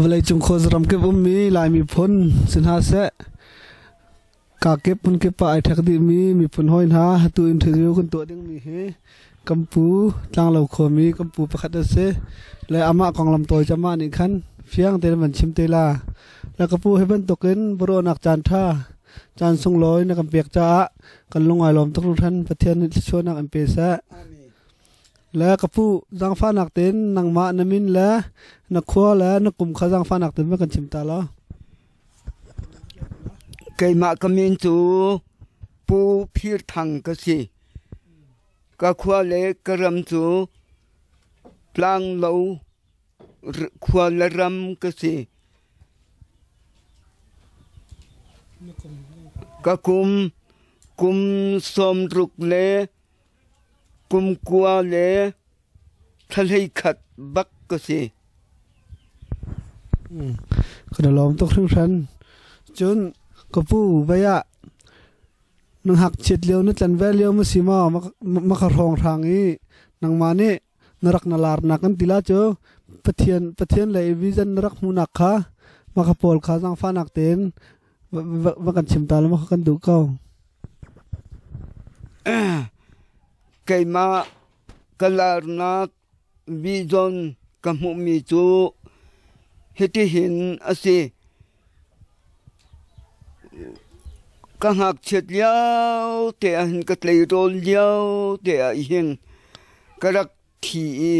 Vawleicung khuazaram kip ummi Lai miphun si hna seh, kakip hmunkip ah ai ṭhek dihmi miphun hawi hna atu interview kan tuah dingmi hi kan pu Tlanglo khuami kan pu pakhat a si. Le amah konglam tawi cu amah nih khan fiang tein van chim te la. Le ka pu hi bantukin biaruahnak caan ṭha caan sunglawi na kan pek caah kan lung ai lawm tuk hringhran. Pathian nih thluachuahnak in pe seh. Le ka pu zaangfahnak tein nangmah na min le na khua le na kum kha zaangfahnak tein va kan chim ta law. Keimah ka min cu Pu Phir Thang ka si. Ka khua le ka ram cu Tlanglo khua le ram ka si. Ka kum kum 60 le kum 9 le thla 11 bak ka si. Kan i lawm tuk hringhran. Cun ka pu vei ah na ngakchiat lio na tlanvel lio ma si maw ma ka hrawng hrang i nangmah nih na rak na larnak an ti la cu Pathian Pathian le vision na rak hmuhnak kha ma ka pawl kha zaangfahnak tein va kan chim ta la ma kan duh ko. Keimah ka larnak vision ka hmuhmi cu hitihin a si. Ka ngakchiat lio te ahhin ka tleirawl lio te ahhin ka rak thi i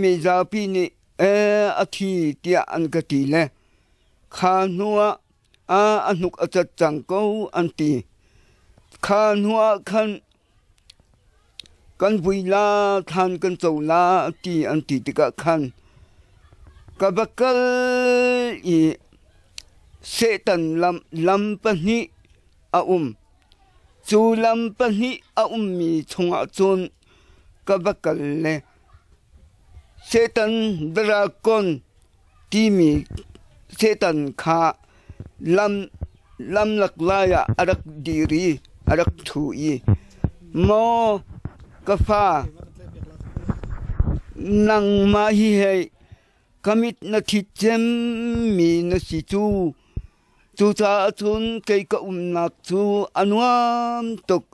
mizapi nih a thi tiah an ka ti le kha hnu ah a hnuk a cat cang ko an ti. Kha hnu ah khan kan vui la thlan kan co la ti an ti tikah khan ka va kal i Satan lam lam pahnih a um. Cu lam pahnih a ummi chungah cun ka va kal le Satan dragon timi Satan kha lam lamlak lai ah a rak dir i a rak ṭhu i, Maw ka fa, nangmah hi hei ka mit na thit cemmi na si cu. Cucaah cun kei ka umnak cu a nuam tuk,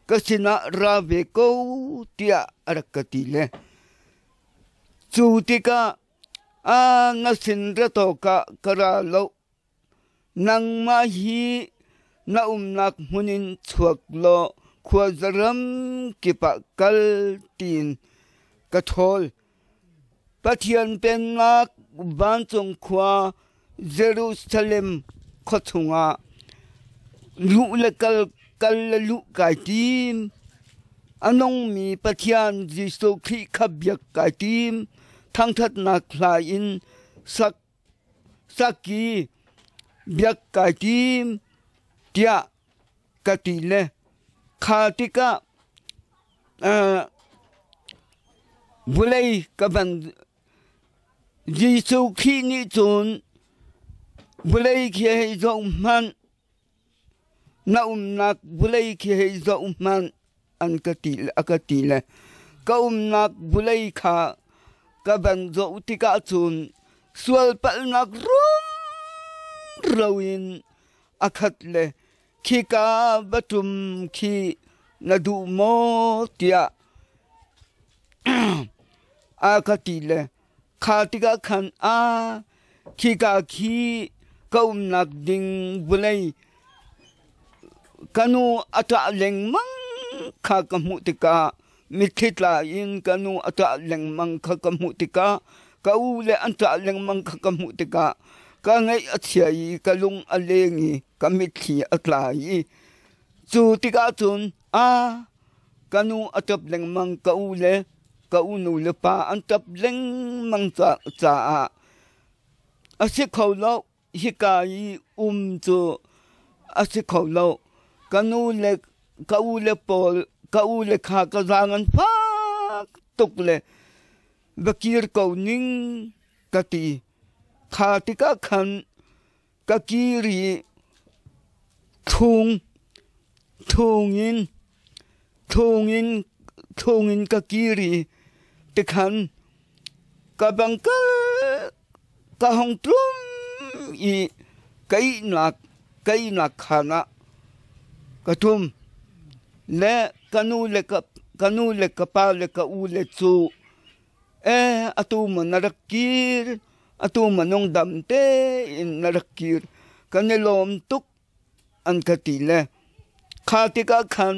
ka sinah ra ve ko, tiah a rak ka ti le. Cu tikah na sin ra tawk ah ka ra lo. Nangmah hi na umnak hmun in chuak law khuazaram kip ah kal tiin ka ṭhawl. Pathian Pennak vancung khua Jerusalem khua chungah luh le kal, kal le luh kai tim. A nungmi Pathian Jesuh Khrih kha biak kai tim. Thangṭhatnak hla in sak Saki biak kai tim tiah ka ti le kha tikah vulei ka van Jesuh Khrih nih cun vulei khi hei zoh hmanh na umnak vulei khi hei zoh hmanh an ka ti a ka ti le ka umnak vulei kha ka van zoh tikah cun sual palhnak rumro in a khat le khika va ṭum khi na duh maw tiah a ka ti le kha tikah khan a khika khi ka umnak ding vawlei ka nu a ṭah lengmang kha ka hmuh tikah mitthli tla in ka nu a ṭah lengmang kha ka hmuh tikah ka u le an ṭah lengmang kha ka hmuh tikah ka ngaih a chia i ka lung a leng i ka mitthli a tla i cu tikah cun a ka nu a ṭap lengmang ka u le ka u nu le pa an ṭap lengmang caah a si kho lo hika i um cu a si kho lo ka nu le ka u le pawl ka u le kha ka zaang an fak tuk le va kir ko ning ka ti kha tikah khan ka kir i thung thung in thung in thung in ka kir i tikhan ka bang kal. Ka hung tlum i ka ihnak ka ihnak khaan ah ka ṭum. Le ka nu le ka ka nu le ka pa le ka u le cu ee atu maw na rak kir atu maw nungdam tein na rak kir kan i lawm tuk an ka ti le kha tikah khan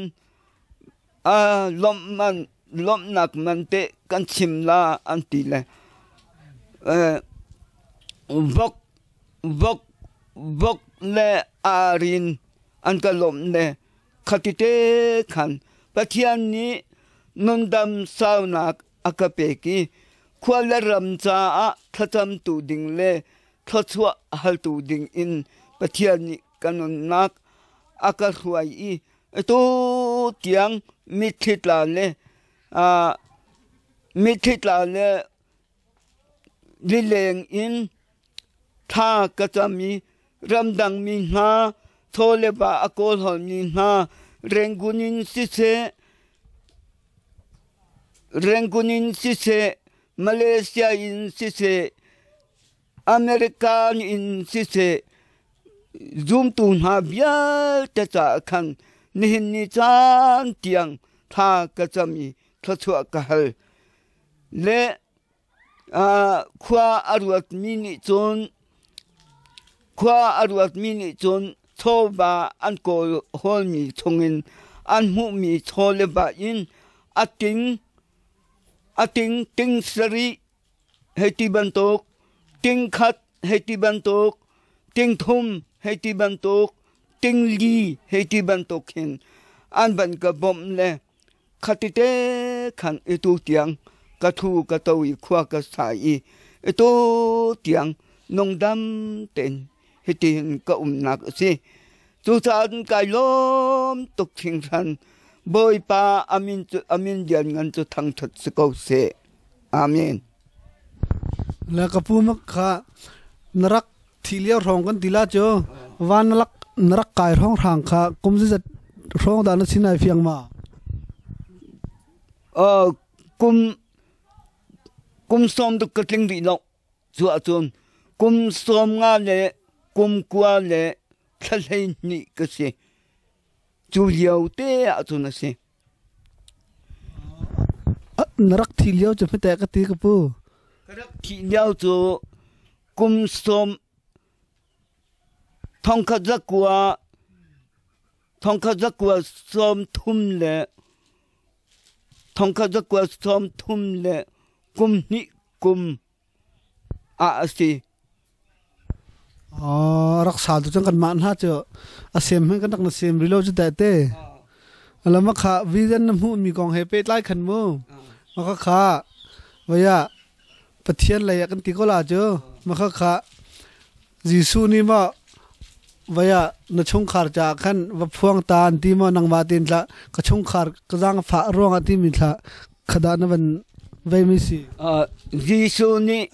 lawmh man lawmhnak man teh kan chim la an ti le vok vok vok le arin an ka lawmh le khatite khan Pathian nih nundam saunak a ka pek i khua le ram caah thlacamtu ding le thluachuah haltu ding in Pathian nih ka nunnak a ka hruai i atu tiang mitthli tla le mitthli tla le lileng in thla ka cam i ramdang mi hna thaw le va a kawlhawl mi hna Rangoon in siseh Rangoon in siseh Malaysia in siseh American in siseh zumtu hna vialte caah khan nihin ni caan tiang thla ka cam i thluachuah ka hal. Le khua a ruatmi nih cun khua a ruatmi nih cun chawva an kawl hawlmi chungin an hmuhmi chaw le va in a ting a ting ting sarih hei ti bantuk tingkhat hei ti bantuk tingthum hei ti bantuk tingli hei ti bantuk hin an van ka bawmh le khatite khan itu tiang ka thu ka to i khua ka sa i itu tiang nungdam tein hitihin ka umnak a si. Cucaah kai lawm tuk hringhran. Bawipa amin cu amin lianngan cu thangṭhat si ko seh. Amen. Le ka pu mak kha na rak thi lio hrawng kan ti la cu van na lak na rak kai hrawng hrang kha kum zat hrawng dah na sin ai fiang ma? Kum kum sawm duk ka tling rih lo. Cu ahcun kum 15 le kum 9 le thla 12 ka si. Cu lio te ahcun a si. Na rak thi lio cu hmete ka ti ka pu. Ka rak thih lio cu kum sawm thongkhat zakua thongkhat zakua sawm thum le thongkhat zakua sawm thum le kum hnih kum ah a si. Rak sal tu cun kanmah hna cu a sem hin kan rak na sem rih lo cu teh te. Lama kha vision na hmuh mi kong he pehtlai khan mu. Maka kha vaya Pathian lei ah kan ti ko la cu. Maka kha Jesuh nih maw vaya na chungkhar caah khan va phuang ta an ti maw nangmah tein tlah ka chungkhar ka zaangfah ruangah timi thla khadah na van vei mi si? Jesuh nih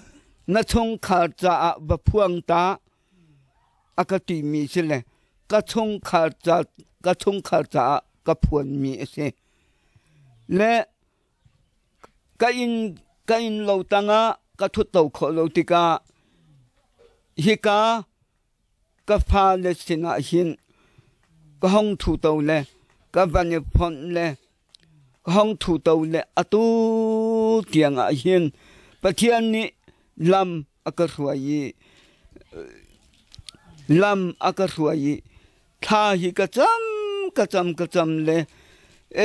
na chungkhar caah va phuang ta a ka timi si le ka chungkhar ca ka chungkhar caah ka phuanmi a si. Le Ka inn ka inn lo tangah ka thutto khawh lo tikah hika ka fale sinah hin ka hong thuto le ka van i fonh le ka hong thuto le atu tiangah hin Pathian nih lam a ka hruai i lam a ka hruai i thla hi ka cam ka cam ka cam le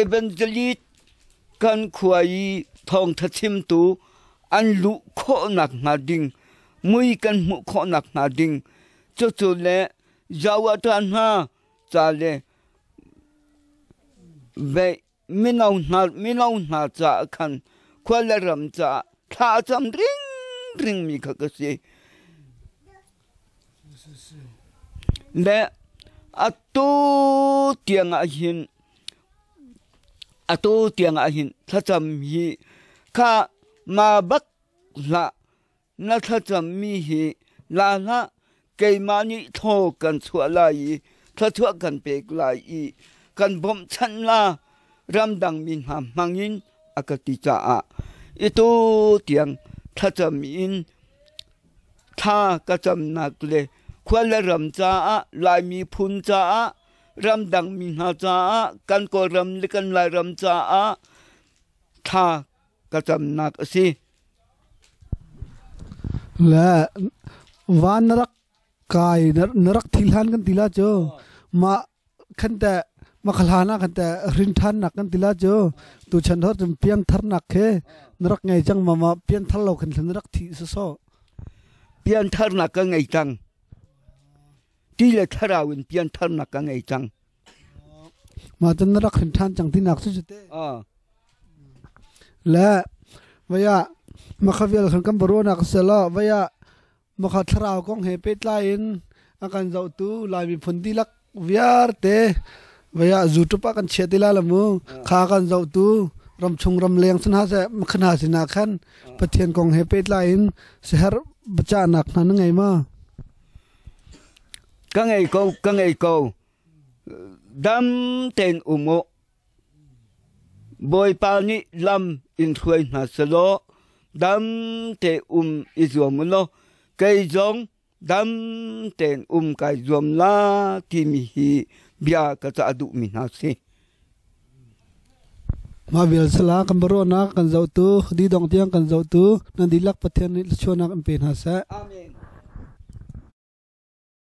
evangelist kan khua i thawngtha chimtu an luh khawhnak hnga ding mui kan hmuh khawhnak hnga ding cucu le Jawata hna ca le ve mino hna mino hna caah khan khua le ram caah thla a cam ringring mi kha ka si. Le atu tiang ah hin atu tiang ah hin thlacam hi kha ma bak hlah Na thlacammi hi la hlah, keimah nih thaw kan chuah lai i thluachuah kan pek lai i kan bawmhchanh la ramdangmi hna hmangin a ka ti caah i tu tiang thlacam in. Thla ka camnak le khua le ram caah, Lai miphun caah, ramdang mi hna caah, kan Kawlram le kan Lairam caah thla ka camnak a si. Le van na rak kai na rak thil han kan ti la cu mah khan te makhalan ah khan te rin than nak kan ti la cu tu chan hor cun pian thar nak khe na rak ngei cang ma ma pian thar lo khan na rak thi so so. Pian thar nak ka ngei cang. Ti le thlarau in pian thar nak ka ngei cang. Ma cun na rak rin than cang ti nak cu te. Le vaya makhavial khan kan baro nak sela vaya Makha thlarau kong he pehtlai in a kan zohtu Lai miphun dihlak vialte vaya YouTube ah kan chia ti la la mu. Kha kan zohtu ramchung ramleng sin ha seh makha hna sinah khan Pathian kong he pehtlai in seher bacahnak hna na ngei ma? Ka ngei ko, ka ngei ko. Dam tein um u. Bawipa nih lam in hruai hna selaw dam te um i zuam u law kei zong dam tein um kai zuam la timi hi bia ka cah duhmi hna si. Mah vial sala kan baruahnak kan zohtu, didong tiang kan zohtu, nan dihlak Pathian nih thluachuahnak in pe hna seh. Amen.